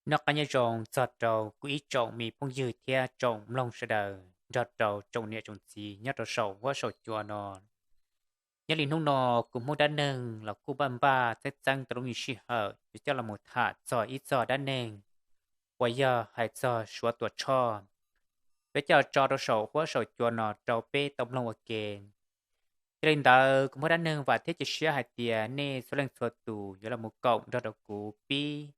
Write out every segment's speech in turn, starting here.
Noj qab nyob zoo txog rau kuv ib tsoom me phooj ywg thiab tsoom mloog sawv daws nrog rau tsoom niam tsoom txiv nyob rau saum huab saum cua no. Nyob li hnub no kuv Hmoob dab neeg los kuj npaj npaj txeeb txeeb tau lub me sij hawm yuav coj los mus tham txog ib txog dab neeg uas yog hais txog Suav Tuam Tshoj. Peb coj tso rau saum huab saum cua no rau peb tau mloog ua ke. Yog li ntawd kuv Hmoob dab neeg vam thiab cia siab hais tias nej txhua leej txhua tus yuav los mus koom nrog rau kuv pib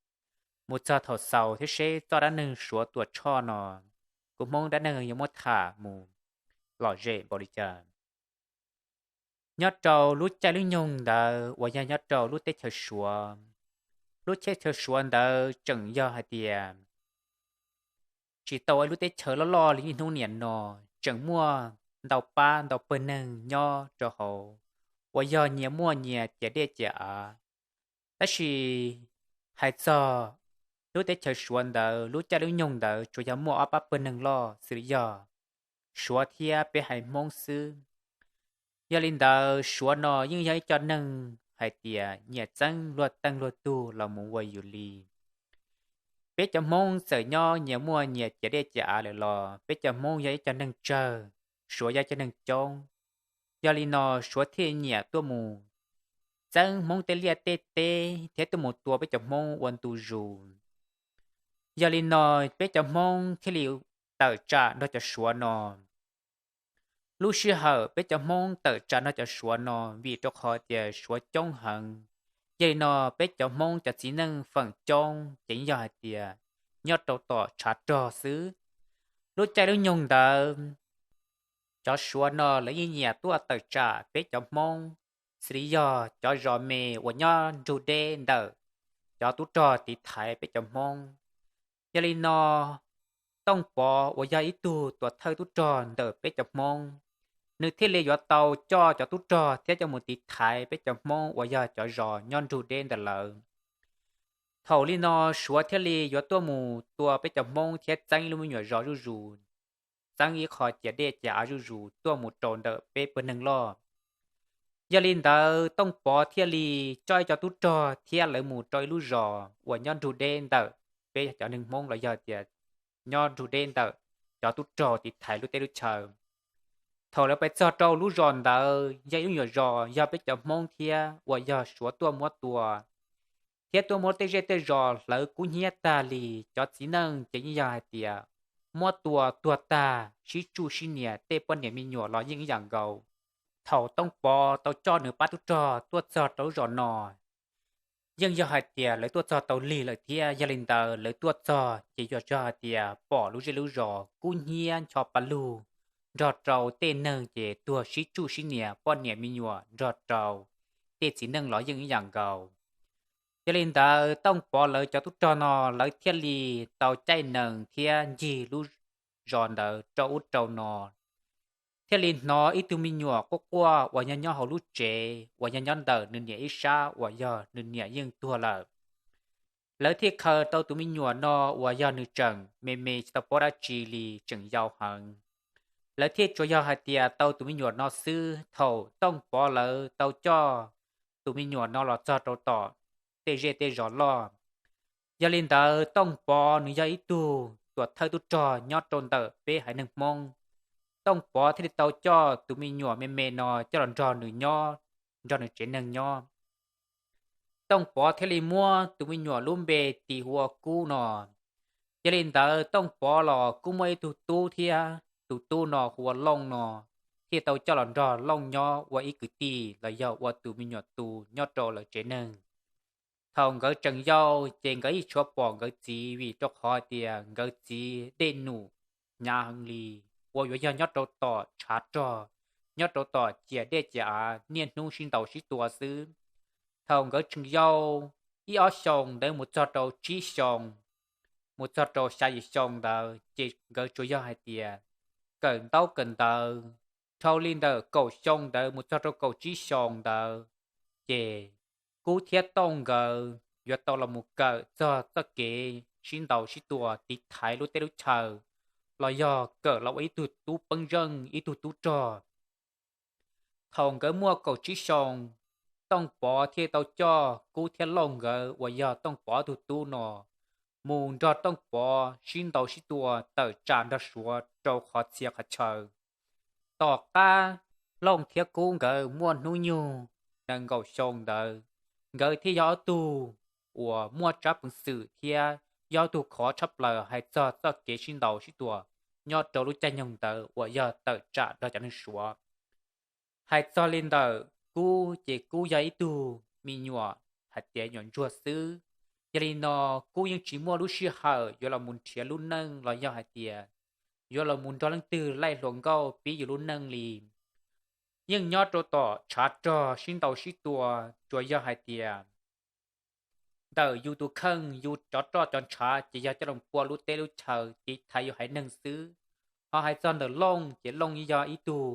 mus txog thaum xaus thiab seb txoj dab neeg Suav Tuam Tshoj no kuv Hmoob dab neeg yuav muab tham mus lom zem npaum li cas. Nyob rau lub caij lub nyoog ntawd uas yog nyob rau lub teb chaws Suav, lub teb chaws Suav ntawd tseem yog hais tias tsis tau ib lub teb chaws loj loj li niaj hnub niam no, tseem muaj ntau pab ntau pawg neeg nyob rau hauv uas yog nyias muaj nyias ciam dej ciam av. Tab sis hais txog lub teb chaws Suav ntawd, lub caij lub nyoog ntawd tsuas yog muaj ob pab pawg neeg loj xws li yog Suav thiab peb haiv Hmoob xwb. Yog li ntawd Suav no yeej yog ib co neeg hais tias nyias txeeb luag teej luag tug los mus ua yus li. Peb cov Hmoob txawm nyob nyias muaj nyias ciam dej ciam av lawm los peb cov Hmoob yog ib co neeg tsawg, Suav yog ib co neeg coob. Yog li no Suav thiaj nyiam tuaj mus txeeb Hmoob tej liaj tej teb thiab tuaj mus tua peb cov Hmoob ua ntu zus. Yog li no peb cov Hmoob thiaj li tawm tsam nrog cov Suav no. Lub sij hawm peb cov Hmoob tawm tsam nrog cov Suav no vim rau qhov tias Suav coob heev. Yog li no peb cov Hmoob cov txiv neej feem coob ces yeej yog hais tias nyob rau tom tshav rog xwb. Lub caij lub nyoog ntawd cov Suav no lawv yeej nyiam tuaj tawm tsam peb cov Hmoob, xws li yog cov zos me uas nyob nrug deb ntawm cov tub rog tiv thaiv peb cov Hmoob. Yog li no Tooj Pov uas yog ib tug tuam thawj tub rog ntawm peb cov Hmoob, nws thiaj li yuav tau coj cov tub rog thiab coj mus tiv thaiv peb cov Hmoob uas yog cov zos nyob nrug deb ntawm lawv. Thaum li no Suav thiaj li yuav tuaj mus tua peb cov Hmoob thiab txeeb lub me nyuam zos zuj zus, txeeb ib qho ciam dej ciam av zuj zus tuaj mus rau ntawm peb pawg neeg loj. Yog li ntawd Tooj Pov thiaj li coj ib co tub rog thiab lawv mus rau ib lub zos uas nyob nrug deb ntawm peb cov neeg Hmoob los yog tias nyob nrug deb ntawm cov tub rog tiv thaiv lub teb lub chaw. Thaum lawv pais txog rau lub zos ntawd yog ib lub nyuam zos yog peb cov Hmoob thiab uas yog Suav tuaj muab tua thiab tuaj muab tej zej tej zos hlawv kub hnyiab tag li. Cov txiv neej ces yeej yog hais tias muab tua tuag tag, sib tsuj sib nias, tej poj niam me nyuam los yeej ib yam nkaus. Thaum Tooj Pov tau coj nws pab tub rog tuaj txog rau lub zos no, yeej yog hais tias lawv tuaj txog tau lig lawm thiab. Yog li ntawd lawv tuaj txog ces yog hais tias pom lub zej lub zos kub hnyiab ncho pa lug, nrog rau tej neeg ces tuag sib tsuj sib nias, poj niam me nyuam nrog rau tej txiv neej los yeej ib yam nkaus. Yog li ntawd Tooj Pov lawv cov tub rog no lawv thiaj li tau caij nees thiab ncig lub zos ntawd rau ub rau no, thiaj li hnov ib tug me nyuam quaj quaj uas yog nyob hauv lub tsev uas yog nyob ntawm nws niam ib sab uas yog nws niam yeej tuag lawm. Lawv thiaj khaws tau tus me nyuam no uas yog nws tseem me me tsis tau paub dab tsi li, tseem yau heev. Lawv thiaj tsuas yog hais tias tau tus me nyuam no xwb. Thaum Tooj Pov lawv tau coj tus me nyuam no los txog rau tom tej zej tej zos loj, yog li ntawd Tooj Pov nws yog ib tug tuam thawj tub rog nyob rau ntawm peb haiv neeg Hmoob. Tooj Pov thiaj li tau coj tus me nyuam me me no coj los nrog nws nyob, nrog nws tsev neeg nyob. Tooj Pov thiaj li muab tus me nyuam lub npe tis hu ua Kub no. Yog li ntawd Tooj Pov los kuj muaj ib tug tub thiab, tus tub no hu ua Looj no, thiaj tau coj los nrog Looj nyob ua ib kwv tij los yog ua tus me nyuam tus nyob rau lawv tsev neeg. Thaum nkawd tseem yau ces nkawd yeej tshuav pom nkawd txiv vim rau qhov tias nkawd txiv dej num hnyav heev li, uas yuav yog nyob rau tom tshav rog, nyob rau tom ciam dej ciam av niaj hnub sib ntaus sib tua xwb. Thaum nkawd tseem yau ib ob xyoos ntawd mus txog rau tsib xyoos, mus txog rau xya yim xyoo ntawd ces nkawd tsuas yog hais tias kawm ntaub kawm ntawv. Dhau li ntawm kaum xyoo ntawd mus txog rau kaum tsib xyoo ntawd ces Kub thiab Tooj nkawd yuav tau los mus kawm txog txoj kev sib ntaus sib tua tiv thaiv lub teb lub chaw, los yog kawm los ua ib tug tub peeb zeej, ib tug tub rog. Thaum nkawd muaj kaum tsib xyoo, Tooj Pov thiaj tau coj Kub thiab Looj nkawd uas yog Tooj Pov ob tug tub no mus nrog Tooj Pov sib ntaus sib tua tawm tsam nrog Suav rau qhov txhia qhov chaw. Tom qab Looj thiab Kub nkawd muaj hnub nyoog nees nkaum xyoo ntawd, nkawd thiaj yog ob tug uas muaj tsab peev xwm thiab yog ob tug khov tshaj plaws hais txog txoj kev sib ntaus sib tua nyob rau lub caij nyoog ntawd uas yog tawm tsam nrog cov neeg Suav. Hais txog li ntawm Kub ces Kub yog ib tug me nyuam hais tias nyuam ntsuag xwb. Yog li no Kub yeej tsis muaj lub sij hawm yuav los mus nrhiav lub neej los yog hais tias yuav los mus nrog leej twg laij hluas nkauj pib yus lub neej li. Yeej nyob rau tom tshav rog sib ntaus sib tua, tsuas yog hais tias ntawm yus tus kheej yus cov roj cov ntshav ces yog coj los pua lub teb lub chaw tiv thaiv yus haiv neeg xwb. Ho hais txog ntawm Looj ces Looj yeej yog ib tug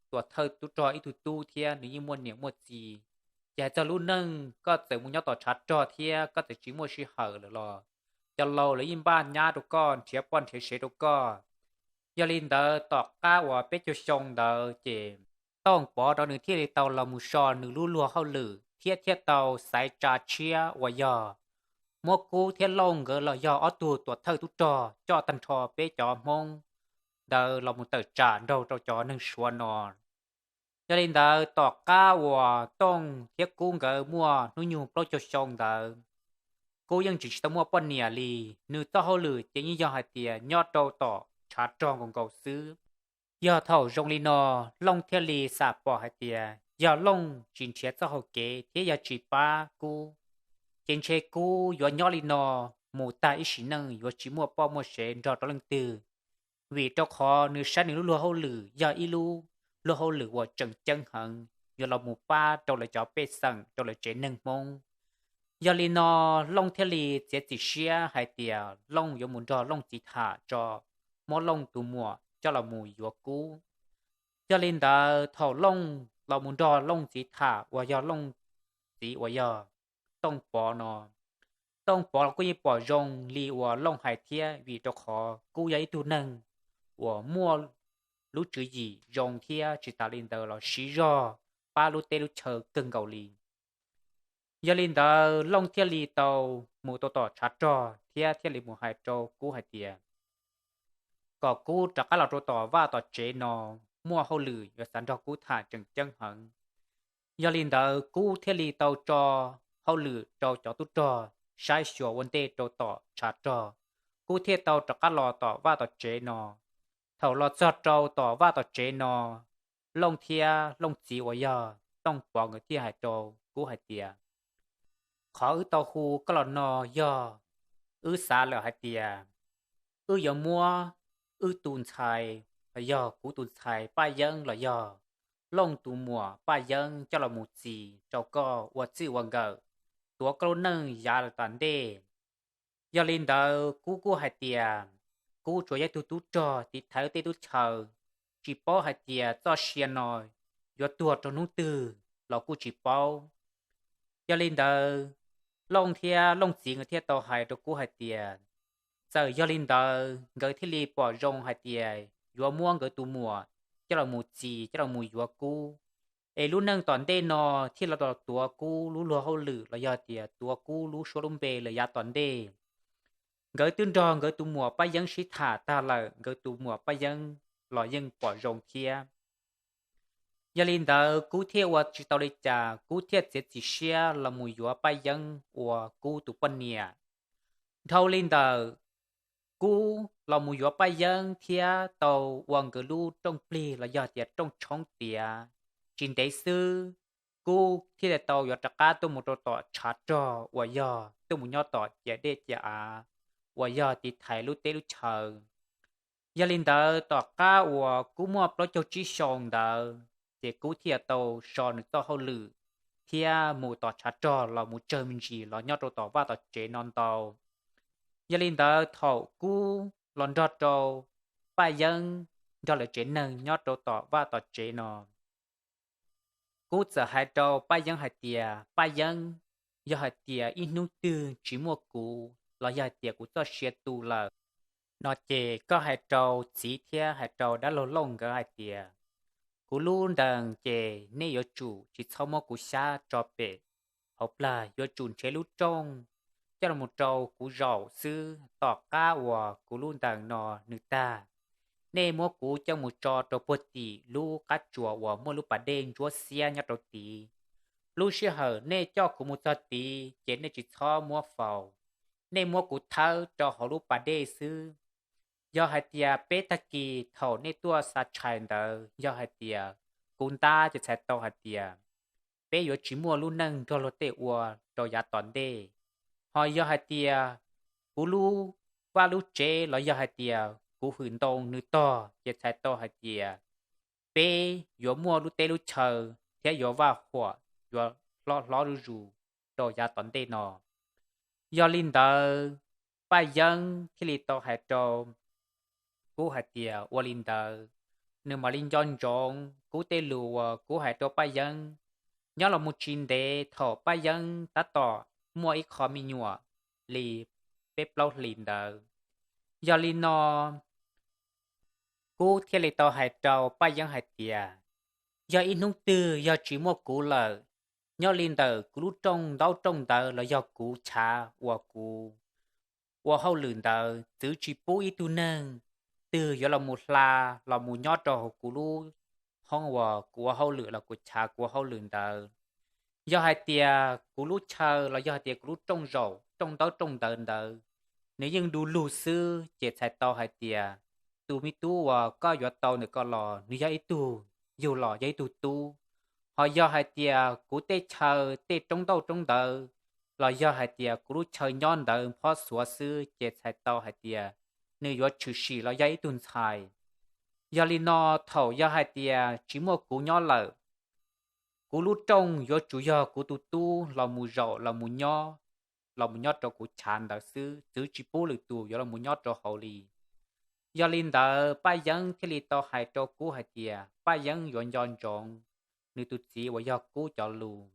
tuam thawj tub rog ib tug tub thiab nws yeej muaj niam muaj txiv. Ces hais txog lub neej koj txawm mus nyob tom tshav rog thiab koj txawm tsis muaj sij hawm lawm los cov laus lawv yeej npaj nyab rau koj nrhiav poj nrhiav sev rau koj. Yog li ntawd tom qab uas peb caug xyoo ntawd ces Tooj Pov rau nws thiaj li tau los mus so nws lub luag hauj lwm thiab thiaj tau xaiv tsa tshiab uas yog muab Kub thiab Looj nkawd los yog ob tug tuam thawj tub rog coj tag nrho peb cov Hmoob ntawd los mus tawm tsam nraug rau cov neeg Suav no. Yog li ntawd tom qab uas Tooj thiab Kub nkawd muaj hnub nyoog plaub caug xyoo ntawd, Kub yeej tsis tsis tau muaj poj niam li. Nws txoj hauj lwm ces yeej yog hais tias nyob rau tom tshav rog nkaus nkaus xwb. Yog thaum zoo li no, Looj thiaj li xam pom hais tias yog Looj tsis nrhiav txoj hau kev thiab yog tsis pab Kub, ces ntshe Kub yuav nyob li no mus tag ib sim neej yuav tsis muaj poj muaj sev nrog rau leej twg. Vim rau qhov nws saib nws lub luag hauj lwm yog ib lub luag hauj lwm uas tseem ceeb heev yuav los mus pab rau lawv cov pej xeem rau lawv tsev neeg Hmoob. Yog li no Looj thiaj li txiav txim siab hais tias Looj yuav mus nrog Looj txiv tham tso, muab Looj tus muam coj los mus yuav Kub. Yog li ntawd thaum Looj los mus nrog Looj txiv tham uas yog Looj txiv uas yog Tooj Pov no, Tooj Pov los kuj yeej pom zoo li uas Looj hais thiab, vim rau qhov Kub yog ib tug neeg uas muaj lub tswv yim zoo thiab tsis tas li ntawd los siv zog pab lub teb lub chaw kawg nkaus li. Yog li ntawd Looj thiaj li tau mus tau tom tshav rog thiab thiaj li mus hais rau Kub hais tias kom Kub rov qab los rau tom vaj tom tsev no, muaj hauj lwm yuav xav nrog Kub tham tseem ceeb heev. Yog li ntawd Kub thiaj li tau tso hauj lwm rau cov tub rog saib xyuas ua ntej rau tom tshav rog, Kub thiaj tau rov qab los tom vaj tom tsev no. Thaum los txog rau tom vaj tom tsev no, Looj thiab Looj txiv uas yog Tooj Pov nkawd thiaj hais rau Kub hais tias, qhov wb tau hu koj los no yog wb xav lawm hais tias wb yuav muab wb tus ntxhais, los yog kuv tus ntxhais Paj Yeeb los yog Looj tus muam Paj Yeeb coj los mus txis rau koj ua txij ua nkawm, tuav koj lub neej yav tom ntej. Yog li ntawd Kub kuj hais tias Kub tsuas yog ib tug tub rog tiv thaiv tej tub chaw, tsis paub hais tias txoj sia no yuav tuag rau hnub twg los kuj tsis paub. Yog li ntawd Looj thiab Looj txiv nkawd thiaj tau hais rau Kub hais tias, txawm yog li ntawd nkawd thiaj li pom zoo hais tias yuav muab nkawd tus muam coj los mus txis coj los mus yuav Kub, es lub neej tom ntej no thiaj los tuav Kub lub luag hauj lwm los yog tias tuav Kub lub suab lub npe lawm yav tom ntej. Nkawd twb nrog nkawd tus muam Paj Yeeb sib tham tag lawm, nkawd tus muam Paj Yeeb los yeej pom zoo thiab. Yog li ntawd Kub thiaj ua tsis tau li cas, Kub thiaj txiav txim siab los mus yuav Paj Yeeb ua Kub tus poj niam. Dhau li ntawm Kub los mus yuav Paj Yeeb thiab tau ua nkawd lub rooj plig los yog tias rooj tshoob tiav, tsis ntev xwb Kub thiaj li tau yuav rov qab tuaj mus rau tom tshav rog uas yog tuaj mus nyob tom ciam dej ciam av uas yog tiv thaiv lub teb lub chaw. Yog li ntawd tom qab uas Kub muaj plaub caug tsib xyoo ntawd, ces Kub thiaj tau so nws txoj hauj lwm thiab mus tom tshav rog los mus tsawg me ntsis los nyob rau tom vaj tom tsev no ntau. Yog li ntawd thaum Kub los nrog rau Paj Yeeb nrog lawv tsev neeg nyob rau tom vaj tom tsev no, Kub txawm hais rau Paj Yeeb hais tias, Paj Yeeb, yog hais tias ib hnub twg tsis muaj kuv los yog hais tias kuv txoj sia tu lawm no ces koj hais rau txiv thiab hais rau dab laug Looj nkawd hais tias, kuv lub ntees ces nej yuav tsum tsis txhob muab kuv xyab tso pem hauv plag, yuav tsum nrhiav lub rooj coj los rau kuv zaum xwb, tom qab uas kuv lub ntees no nws tag, nej muab kuv coj mus tso rau puag tim lub qab tsuas uas muaj lub pas dej ntsuab xiab nyob rau tid. Lub sij hawm nej coj kuv mus txog tid ces nej tsis txhob muab faus, nej muab kuv thawb rau hauv lub pas dej xwb. Yog hais tias peb tag kis thaum nej tuaj xa tshais ntawd yog hais tias kuv ntab ces txhais tau hais tias peb yuav tsis muaj lub neej nrog luag tej ua rau yav tom ntej. Ho yog hais tias kuv lub vaj lub tsev los yog hais tias kuv hwm ntoo nws tog ces txhais tau hais tias peb yuav muaj lub teb lub chaw thiab yuav vaj huam, yuav hlob hlob zuj zus rau yav tom ntej no. Yog li ntawd, Paj Yeeb thiaj li tau hais rau Kub hais tias ua li ntawd, nws mam li nco ntsoov Kub tej lus uas Kub hais rau Paj Yeeb. Nyob los mus tsis ntev thaum Paj Yeeb tab tom muaj ib qho me nyuam li peb plaub hlis ntawd. Yog li no, Kub thiaj li tau hais rau Paj Yeeb hais tias, yog ib hnub twg yog tsis muaj kuv lawm, nyob li ntawm kuv lub rooj ntaub rooj ntawv los yog kuv chav uas kuv ua hauj lwm ntawd txwv tsis pub ib tug neeg twg yuav los mus hla los mus nyob rau hauv kuv lub hoob uas kuv ua hauj lwm los kuv chav kuv ua hauj lwm ntawd. Yog hais tias kuv lub chaw los yog hais tias kuv lub rooj zaum rooj ntaub rooj ntawv ntawd nws yeej du lug xwb ces txhais tau hais tias tus me tub uas koj yuav tau ntawm ko los nws yog ib tug yug los yog ib tug tub. Ho yog hais tias kuv tej chaw tej roob ntaub roob ntawv los yog hais tias kuv lub chaw nyob ntawd phob xuav xwb ces txhais tau hais tias nws yuav tshwm sim los yog ib tug ntxhais. Yog li no, thaum yog hais tias tsis muaj kuv nyob lawm, kuv lub rooj yuav tsum yog kuv tus tub los mus zaum los mus nyob, los mus nyob rau kuv chav ntawd xwb, txwv tsis pub lwm tus yuav los mus nyob rau hauv li. Yog li ntawd Paj Yeeb thiaj li tau hais rau Kub hais tias Paj Yeeb yuav nco ntsoov nws tus txiv uas yog Kub cov lus.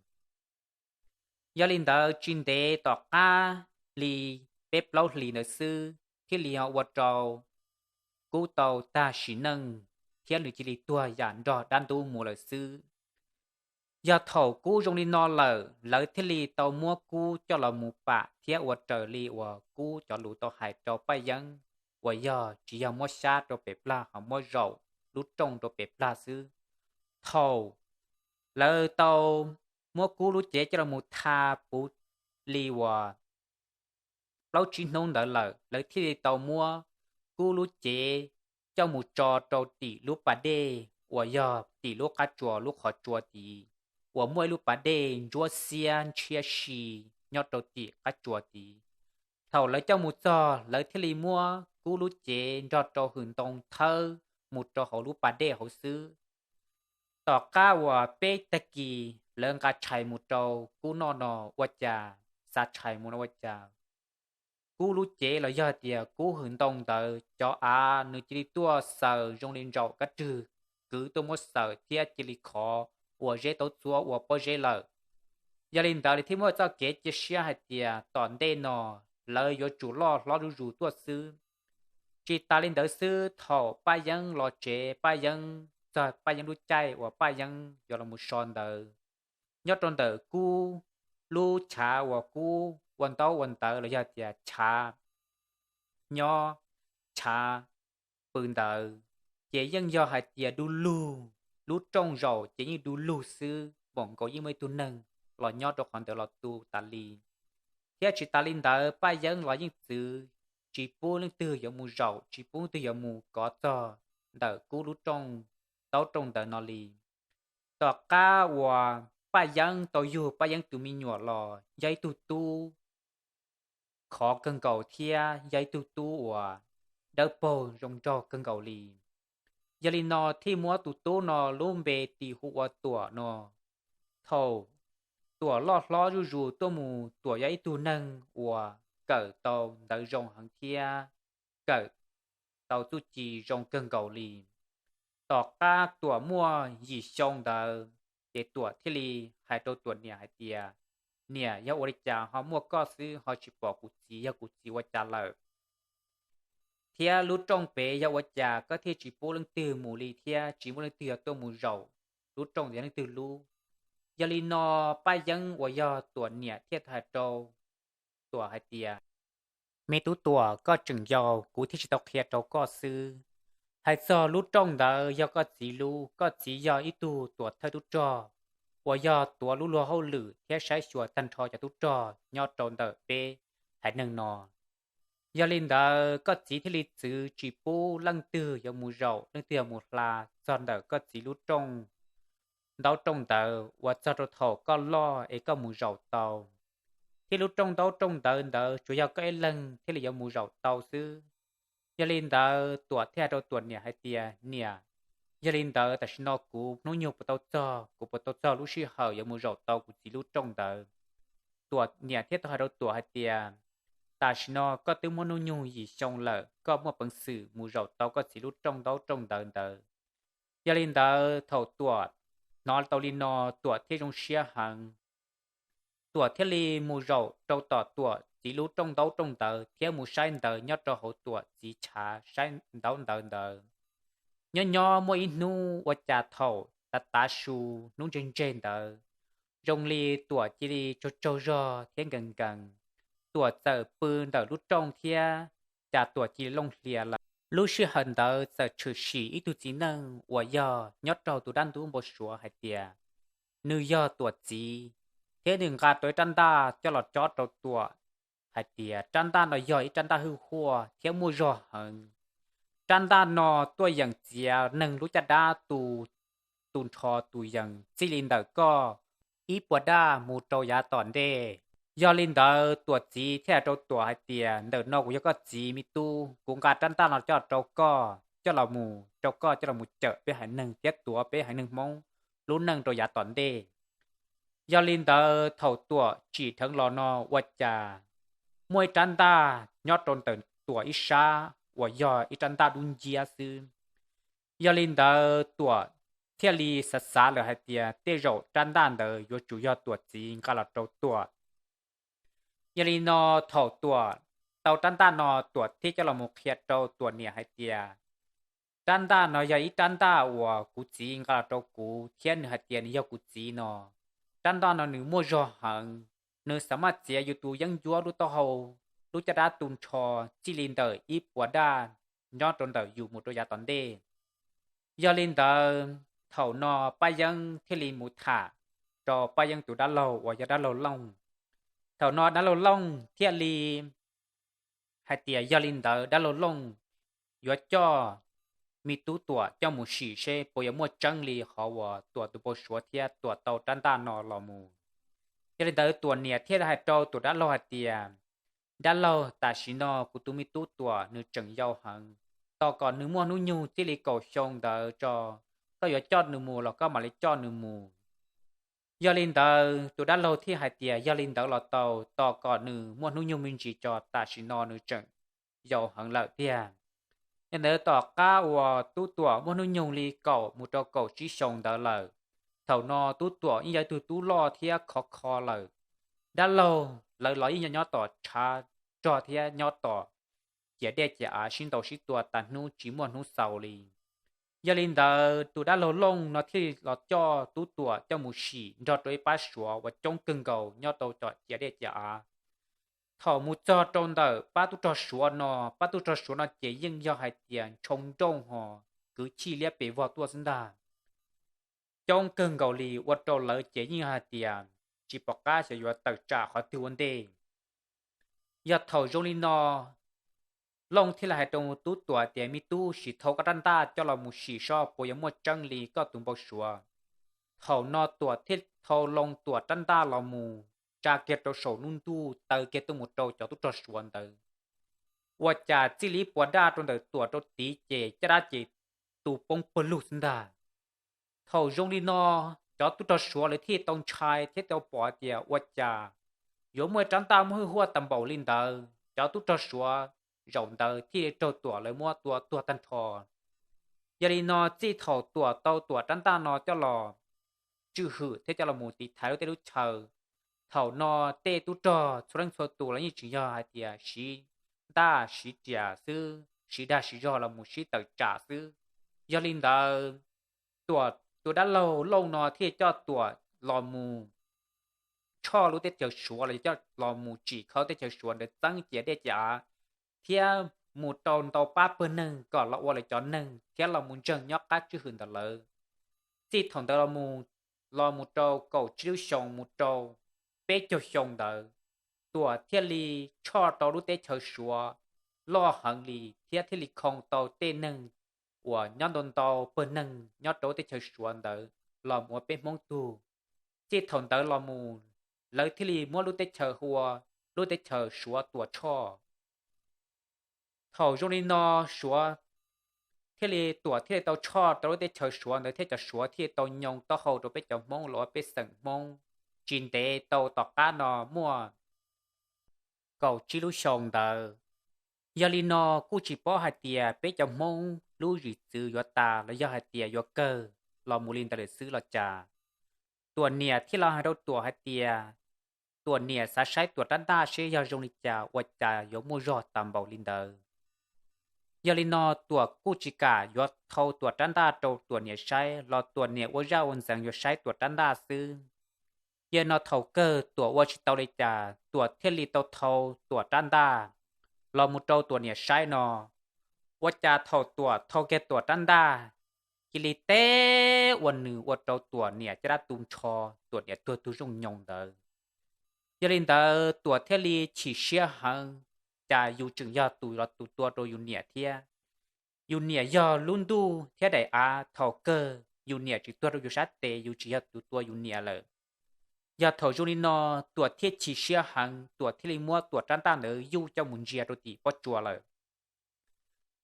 Yog li ntawd tsis ntev tom qab li peb plaub hlis ntawd xwb thiaj li ho ua rau Kub tau tag sim neej thiab nws cia li tuag yam nrog dab ntub mus lawm xwb. Yog thaum Kub zoo li no lawm, lawv thiaj li tau muab Kub coj los mus pam thiab ua raws li uas Kub cov lus tau hais rau Paj Yeeb, uas yog tsis yog muab xyab rau pem plag ho muab zaum lub rooj rau pem plag xwb. Thaum lawv tau muab Kub lub cev coj los mus tha puv li uas plaub tsib hnub ntawd lawm, lawv thiaj li tau muab Kub lub cev coj mus tso rau tim lub pas dej uas yog tim lub qab tsuas lub qhov tsua tid, uas muaj ib lub pas dej ntsuab xiab ntshiab si nyob rau tim qab tsua tid. Thaum lawv coj mus txog, lawv thiaj li muab Kub lub cev nrog rau hwm ntoo thawb mus rau hauv lub pas dej hauv xwb. Tom qab uas peb tag kis lawv nqa tshais mus rau Kub noj no ua cas, xa tshais mus no ua cas, Kub lub cev los yog tias Kub hwm ntoo ntawd cov av nws cia li tuaj xaws zoo li ntsaum kab rwg kwv tuaj muab xaws thiab cia li khov ua zeb taub txuab ua pob zeb lawm. Yog li ntawd li thiaj muaj txoj kev cia siab hais tias tom ntej no lawv yuav tsum loj hlob zuj zus tuaj xwb. Tsis tas li ntawd xwb, thaum Paj Yeeb los tsev, Paj Yeeb txog Paj Yeeb lub caij uas Paj Yeeb yuav los mus so ntawd, nyob rau ntawm Kub lub chav uas Kub ua ntaub ua ntawv los yog tias chav nyob, chav pw ntawd, ces yeej yog hais tias du lug, lub rooj zaum ces yeej du lug xwb, npaum nkaus yeej muaj ib tug neeg los nyob rau qhov ntawd los tu tas li. Thiab tsis tas li ntawd, Paj Yeeb los yeej txwv tsis pub leej twg yuav mus zaum, tsis pub leej twg yuav mus kov txog ntawm Kub lub rooj, taub rooj ntawd no li. Tom qab uas Paj Yeeb tau yug Paj Yeeb tus me nyuam los yog ib tug tub khov kawg nkaus thiab yog ib tug tub uas dawb paug zoo nraug kawg nkaus li. Yog li no thiaj muab tus tub no lub npe tis hu ua Tuam no. Thaum Tuam loj hlob zuj zus tuaj mus, Tuam yog ib tug neeg uas kawm tau ntawv zoo heev thiab kawm tau txuj ci zoo kawg nkaus li. Tom qab Tuam muaj yim xyoo ntawd, ces Tuam thiaj li hais rau Tuam niam hais tias, niam, yog ua li cas ho muaj koj xwb ho tsis pom kuv txiv, yog kuv txiv ua cas lawm? Thiab lub rooj pem yog ua cas koj thiaj tsis pub leej twg mus li thiab tsis muaj leej twg yuav tuaj mus zaum lub rooj ntawd yog leej twg lub? Yog li no Paj Yeeb uas yog Tuam niam thiaj hais rau Tuam hais tias, Me tub Tuam, koj tseem yau, kuv thiaj tsis tau qhia rau koj xwb. Hais txog lub rooj ntawd yog koj txiv lub, koj txiv yog ib tug tuam thawj tub rog uas yog tuav lub luag hauj lwm thiab saib xyuas tag nrho cov tub rog nyob rau ntawm peb haiv neeg no. Yog li ntawd koj txiv thiaj li txwv tsis pub leej twg yuav mus zaum, leej twg yuav mus hla txog ntawm koj txiv lub rooj ntaub rooj ntawv uas txog rau thaum koj loj es koj mus zaum tau. Thiab lub rooj ntaub rooj ntawv ntawd tsuas yog koj ib leeg thiaj li yuav mus zaum tau xwb. Yog li ntawd Tuam thiaj hais rau Tuam niam hais tias, Niam, yog li ntawd tam sim no kuv hnub nyoog puas tau txog, kuv puas tau txog lub sij hawm yuav mus zaum tau kuv txiv lub rooj ntawd? Tuam niam thiaj tau hais rau Tuam hais tias, Tam sim no koj twb muaj hnub nyoog yim xyoo lawm, koj muaj peev xwm mus zaum tau koj txiv lub rooj ntaub rooj ntawv ntawd. Yog li ntawd thaum Tuam hnov tau li no, Tuam thiaj zoo siab heev. Tuam thiaj li mus zaum rau tom Tuam txiv lub rooj ntaub rooj ntawv thiab mus saib ntawv nyob rau hauv Tuam txiv chav saib ntaub ntawv ntawd. Nyob nyob muaj ib hnub ua cas thaum tav tav su, hnub ntseg ntseg ntawd, zoo li Tuam cia li tsaug tsaug zog thiab nkees nkees. Tuam txawm pw ntawm lub rooj thiab cas Tuam cia li looj hlias lawm. Lub sij hawm ntawd txawm tshwm sim ib tug txiv neej uas yog nyob rau tus dab ntub npau suav hais tias nws yog Tuam txiv, thiab nws nqa rau ib rab ntaj coj los cob rau Tuam hais tias rab ntaj no yog ib rab ntaj hwj huaj thiab muaj zog heev. Rab ntaj no tuaj yeem txiav neeg lub caj dab tu, tu nrho tus yees txij li ntawm koj ib puas daj mus rau yav tom ntej. Yog li ntawd Tuam txiv thiaj hais rau Tuam hais tias, Ntawm no kuv yog koj txiv me tub, kuv nqa rab ntaj no coj rau koj coj los mus, rau koj coj los mus cawm peb haiv neeg thiab tuav peb haiv neeg Hmoob lub neej rau yav tom ntej. Yog li ntawd thaum Tuam tsim dheev los no ua cas muaj ib rab ntaj nyob rau ntawm Tuam ib sab uas yog ib rab ntaj dub nciab xwb. Yog li ntawd Tuam thiaj li xav xav lawm hais tias tej zaum rab ntaj ntawd yuav tsum yog Tuam txiv nqa los rau Tuam. Yog li no thaum Tuam tau rab ntaj no, Tuam thiaj coj los mus qhia rau Tuam niam hais tias, Rab ntaj no yog ib rab ntaj uas kuv txiv nqa los rau kuv thiab nws hais tias nws yog kuv txiv no. Rab ntaj no nws muaj zog heev, nws xav maj txiav yus tus yeeb ncuab lub taub hau, lub caj dab tu nrho txij li ntawm ib puas daj nyob rau ntawm yus mus rau yav tom ntej. Yog li ntawd thaum no Paj Yeeb thiaj li mus tham rau Paj Yeeb tus dab laug uas yog dab laug Looj. Thaum no dab laug Looj thiaj li hais tias, Yog li ntawd dab laug Looj, yuav coj me tub Tuam coj mus sim seb puas yuav muaj tseeb li qhov uas Tuam tus npau suav thiab Tuam tau rab ntaj no los mus. Yog li ntawd Tuam niam thiaj hais rau Tuam dab laug hais tias, Dab laug, tam sim no kuv tus me tub Tuam nws tseem yau heev, tos kom nws muaj hnub nyoog txij li kaum xyoo ntawd tso, koj yuav coj nws mus los koj mam li coj nws mus. Yog li ntawd tus dab laug thiaj hais tias, Yog li ntawd los tau, tos kom nws muaj hnub nyoog me ntsis tso, tam sim no nws tseem yau heev lawm tiag. Yog ntawd tom qab uas tub Tuam muaj hnub nyoog li kaum mus rau kaum tsib xyoo ntawd lawm, thaum no tub Tuam yeej yog ib tug tub loj thiab khov kho lawm. Dab laug lawv los yeej nyob tom tshav rog thiab nyob tom ciam dej ciam av sib ntaus sib tua tas hnub tsis muaj hnub xaus li. Yog li ntawd tus dab laug Looj no thiaj los coj tub Tuam coj mus sim nrog rau ib pab Suav uas coob kawg nkaus nyob rau tom ciam dej ciam av. Thaum mus txog rau ntawm pab tub rog Suav no, pab tub rog Suav no ces yeej yog hais tias ntshoo nrooj ho kwv chij liab pes vog tuaj xwb ntag. Coob kawg nkaus li ua rau lawv ces yeej yog hais tias tsis pom qab xyov yuav tawm tsam qhov twg ua ntej. Yog thaum zoo li no, Looj thiaj li hais rau tub Tuam tias, Me tub, sim thau koj rab ntaj coj los mus sim seb puas yuav muaj tseeb li koj tus npau suav. Thaum no Tuam thiaj thau Looj Tuam rab ntaj los mus tsa kiag rau saum lub ntuj taw kiag tuaj mus rau cov tub rog Suav ntawd. Ua cas txij li ib puas daj rau ntawm Tuam rau tid ces caj dab ces tu poob pawg lug xwb ntag. Thaum zoo li no, cov tub rog Suav lawv thiaj tau ntshai thiab tau pom tias ua cas yuav muaj rab ntaj muaj hwj huaj tag npaum li ntawd. Cov tub rog Suav zaum ntawd thiaj raug Tuam lawv muab tua tuag tag nrho. Yog li no txij thaum Tuam tau Tuam rab ntaj no coj los tswj hwm thiab coj los mus tiv thaiv lub teb lub chaw, thaum no tej tub rog txhua leej txhua tus los yeej tseem yog hais tias siv ntaj siv riam xwb, siv dag siv zog los mus sib tawm tsam xwb. Yog li ntawd, Tuam tus dab laug Looj no thiaj coj Tuam los mus choj lub teb chaws Suav los yog coj los mus tsim kho teb chaws Suav ntawd txeeb cia dej cia av, thiab mus rau ntau pab pawg neeg kom los ua lawv cov neeg thiab los mus ntseeg nyob qab tswj hwm ntawm lawv. Txij thaum ntawd los mus rau kaum tsib lub xyoo mus rau peb caug xyoo ntawd, Tuam thiaj li choj rau lub teb chaws Suav loj heev li thiab thiaj li khoo tau tej neeg uas nyob ntau ntau pawg neeg nyob rau lub teb chaws Suav ntawd los mus ua peb Hmoob tug. Txij thaum ntawd los mus, lawv thiaj li muab lub teb chaws hu ua lub teb chaws Suav Tuam Tshoj. Thaum zoo li no, Suav thiaj li, Tuam thiaj li tau tshoj rau lub teb chaws Suav ntawd thiab cov Suav thiaj li tau nyoo taub hau rau peb cov Hmoob los ua pej xeem Hmoob. Tsis ntev tau tom qab no muaj kaum tsib lub xyoo ntawd. Yog li no, kuj tsis paub hais tias peb cov Hmoob lub zwm txwv yuav tas los yog hais tias yuav kawg los mus li ntawd lawm xwb los cas. Tuam niam thiaj los hais rau Tuam hais tias, Tuam niam xav saib Tuam rab ntaj seb yog zoo li cas ua cas yuav muaj zog tas npaum li ntawd. Yog li no, Tuam kuj tsis kam yuav thau Tuam rab ntaj rau Tuam niam saib los Tuam niam ua zaj ua ntxeev yuav saib Tuam rab ntaj xwb. Yog no thaum kawg Tuam ua tsis tau li cas, Tuam thiaj li tau thau Tuam rab ntaj los mus rau Tuam niam saib no. Ua cas thaum Tuam thau kiag Tuam rab ntaj, cia li teb ua nws ua rau Tuam niam caj dab tu nrho, Tuam niam tuag tu zooj nyoos ntawd. Yog li ntawd Tuam thiaj li chim siab heev, cas yus tseem yog tus los tus tua rau yus niam thiab. Yus niam yog lub ntuj thiab daim av, thaum kawg yus niam tseem tuag rau yus sab tes, yus tseem yog tus tua yus niam lawm. Yog thaum zoo li no, Tuam thiaj chim siab heev, Tuam thiaj li muab Tuam rab ntaj ntawd yuj coj mus ntsia rau tim pob tsuas lawm.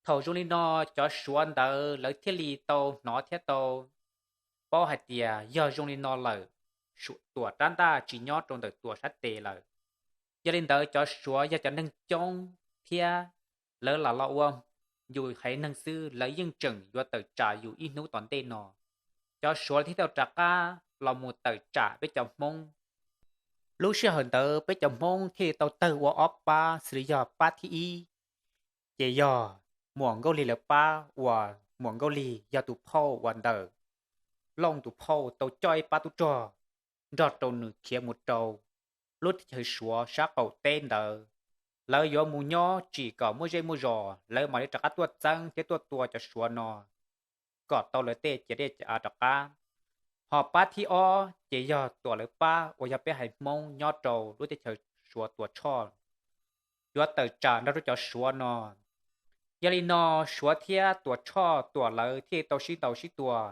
Thaum zoo li no, cov Suav ntawd lawv thiaj li tau hnov thiab tau paub hais tias yog zoo li no lawm, Tuam rab ntaj tsis nyob rau ntawm Tuam sab tes lawm. Yog li ntawd cov Suav yog cov neeg coob thiab lawv lam los ua yus haiv neeg xwb, lawv yeej tseem yuav tawm tsam yus ib hnub tom ntej no. Cov Suav thiaj tau rov qab los mus tawm tsam peb cov Hmoob. Lub sij hawm ntawd peb cov Hmoob thiaj li tau tawg ua ob pab, xws li yog pab thib ib ces yog Muam Nkauj Lig lawv pab, uas Muam Nkauj Lig yog tus phauj uas ntawm Looj tus phauj tau coj ib pab tub rog nrog rau nws khiav mus rau lub teb chaws Suav sab qaum teb ntawd. Lawv yuav mus nyob tsim kom muaj zej muaj zos, lawv mam li rov qab tuaj txeeb thiab tuaj tua cov Suav no kom tau lawv tej ciam dej ciam av rov qab. Ho pab thib ob ces yog Tuam lawv pab uas yog peb haiv Hmoob nyob rau lub teb chaws Suav Tuam Tshoj yuav tawm tsam nrog rau cov Suav no. Yog li no, Suav thiab Tuam Tshoj Tuam lawv thiaj li tau sib ntaus sib tua.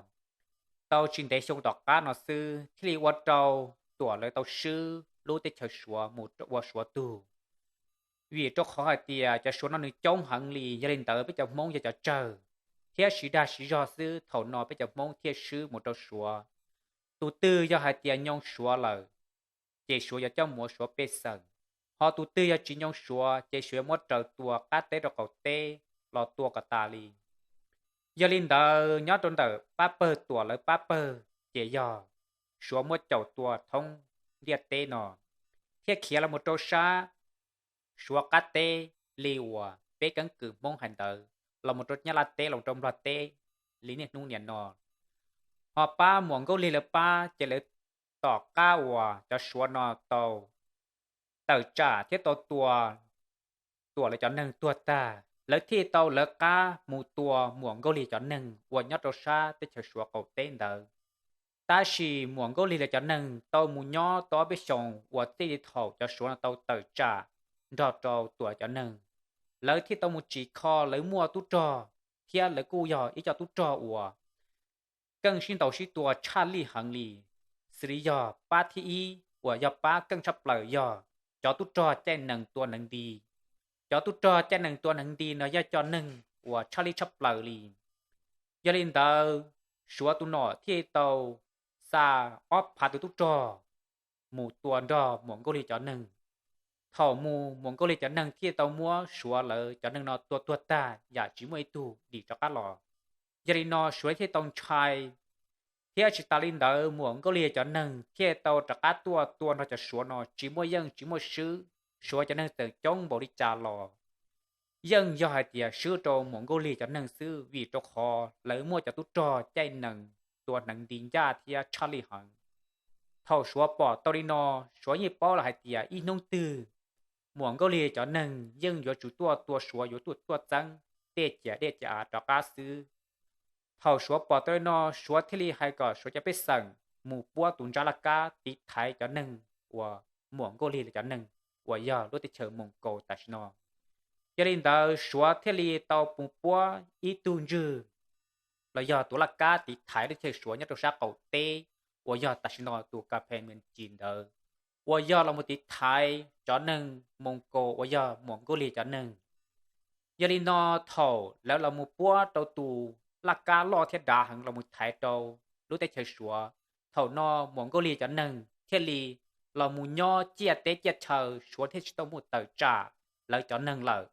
Tau tsis ntev xyoo tom qab no xwb thiaj li ua rau Tuam lawv tau swb lub teb chaws Suav mus ua Suav tug. Vim rau qhov hais tias cov Suav no nws coob heev li, yog li ntawd peb cov Hmoob yog cov tsawg thiab siv dag siv zog xwb, thaum no peb cov Hmoob thiaj swb mus rau Suav. Tus twg yog hais tias nyoo Suav lawm, ces Suav yuav coj mus ua Suav pej xeem, ho tus twg yog tsis nyoo Suav ces Suav yuav muab raws tua qab teb rau qaum teb los tua kom tas li. Yog li ntawd nyob rau ntawm pab pawg Tuam lawv pab pawg ces yog Suav muab caum tua thoob ntiaj teb no, thiaj khiav los mus rau sab Suav qab teb li uas peb keeb kwm Hmoob hais ntawd, los mus rau Nyab Laj teb, los mus rau Nplog teb li niaj hnub niam no. Ho pab Muam Nkauj Lig lawv pab ces lawv tom qab uas cov Suav no tau tawm tsam thiab tau tua Tuam lawv cov neeg tuag tag, lawv thiaj tau lawv qab mus tua Muam Nkauj Lig cov neeg uas nyob rau sab teb chaws Suav qaum teb ntawd. Tab sis Muam Nkauj Lig lawv cov neeg tau mus nyob tau ob peb xyoos uas txij li thaum cov Suav no tau tawm tsam nrog rau Tuam cov neeg, lawv thiaj tau mus tsim kho lawv muaj tub rog, thiab lawv kuj yog ib co tub rog uas keej sib ntaus sib tua tshaj lij heev li, xws li yog pab thib ib uas yog pab keej tshaj plaws yog cov tub rog caij nees tua nees nti. Cov tub rog caij nees tua nees nti no yog cov neeg uas tshaj lij tshaj plaws li. Yog li ntawd, Suav tus nom thiaj tau xa ob phav tus tub rog mus tua nrog Muam Nkauj Lig cov neeg. Thaum mus Muam Nkauj Lig cov neeg thiaj tau muab Suav lawv cov neeg no tua tuag tag yam tsis muaj ib tug dim rov qab los. Yog li no Suav thiaj tau ntshai, thiab tsis tas li ntawd Muam Nkauj Lig cov neeg thiaj tau rov qab tuaj tua nrog cov Suav no tsis muaj yeej tsis muaj swb. Suav cov neeg txawm coob npaum li cas los yeej yog hais tias swb rau Muam Nkauj Lig cov neeg xwb, vim rau qhov lawv muaj cov tub rog caij nees tua nees nti ncaj thiab tshaj lij heev. Thaum Suav pom tau li no, Suav yeej paub lawm hais tias ib hnub twg muam Nkauj Lig cov neeg yeej yuav tsum tuaj tua Suav, yuav tuaj tuaj txeeb tej ciam dej ciam av rov qab xwb. Thaum Suav pom tau li no, Suav thiaj li hais kom Suav cov pej xeem mus puab tus ntsab laj kab tiv thaiv cov neeg uas muam Nkauj Lig cov neeg uas yog lub teb chaws Moos Kaus tam sim no. Yog li ntawd Suav thiaj li tau mus puab ib tug ntswg los yog tus laj kab tiv thaiv lub teb chaws Suav nyob rau sab qaum teb uas yog tam sim no tus Kas Phas Mis Cis ntawd, uas yog los mus tiv thaiv cov neeg Moos Kaus uas yog muam Nkauj Lig cov neeg. Yog li no, thaum lawv los mus puab rau tus laj kab loj thiab dav heev los mus thaiv rau lub teb chaws Suav, thaum no muam Nkauj Lig cov neeg thiaj li los mus nyob ciaj teb ciaj chaw, Suav thiaj tsis tau muaj tawm tsam lawv cov neeg lawm.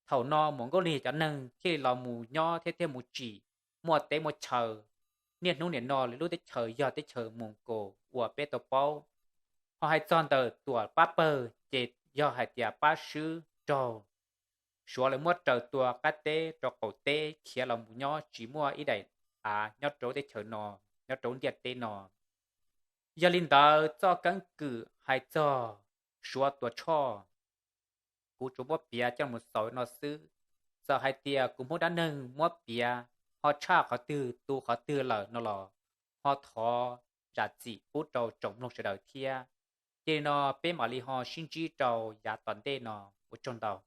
Thaum no muam Nkauj Lig cov neeg thiaj li los mus nyob thiab thiaj mus tsim muaj teb muaj chaw. Niaj hnub nim no lawv lub teb chaws yog teb chaws Moos Kaus uas peb tau paub. Ho hais txog ntawm tuam pab pawg ces yog hais tias pab swb raug Suav lawv muab raws tua qab teb rau qaum teb khiav los mus nyob tsis muaj ib daim av nyob rau teb chaws no, nyob rau ntiaj teb no. Yog li ntawd txoj keeb kwm hais txog Suav Tuam Tshoj, kuv tsuas muab piav coj mus xaus no xwb. Txawm hais tias kuv Hmoob dab neeg muab piav ho tshaj qhov twg tu qhov twg lawm no los ho thov zam txim pub rau tsoom mloog sawv daws thiab. Cia li no peb mam li ho sib ntsib rau yav tom ntej no, ua tsaug ntau.